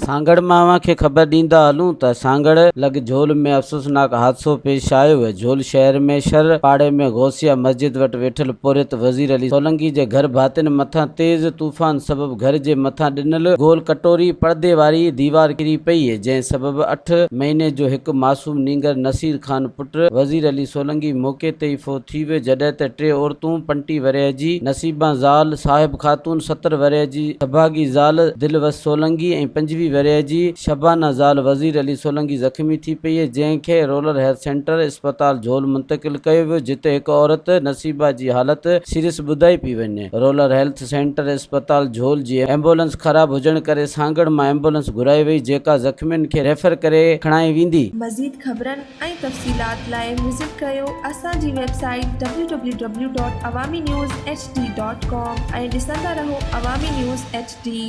سانگهڙ مان اوهان کي خبر ڏيندا هلون ته سانگهڙ لڳ جهول ۾ افسوسناڪ حادثو پيش آيو اهي جهول شهر ۾ شھر پاڙي ۾ غوثيه مسجد وٽ ويٺل پورهيت وزير علي سولنگي جي گهر ڀاتين مٿان تيز طوفان سبب گهر جي مٿان ڏنل گول ڪٽوري پڙدي واري ديوار ڪري پئي جنهن سبب اٺ مهيني جو هڪ معصوم نينگر نصير خان پٽ وزير علي سولنگي موقعي تي ئي فوت ٿي ويو جڏهن ته ٽي عورتون پنٽي ورهيه جي نصيبان زال صاحب خاتون، 70 ورهيه جي سڀاڳي زال دلوس سولنگي ۽ 25 ورهيه جي شبانه زال وزير علي سولنگي زخمي ٿي پئي جنهن کي رولر هيلٿ سينٽر اسپتال جهول منتقل ڪيو ويو جتي هڪ عورت نصيبه جي حالت سيريس ٻڌائي پئي وڃي. رولر هيلٿ سينٽر اسپتال جهول جي ايمبولنس خراب هجڻ ڪري سانگهڙ مان ايمبولنس گهرائي وئي جيڪا زخمين کي ريفر ڪري کڻائي ويندي. مزيد خبرن ۽ تفصيلات لاء وزٽ ڪريو اسان جي website W W W dot Awami news H D dot com ۽ ڏسندا رهو عوامي نيوز ايڇ ڊي.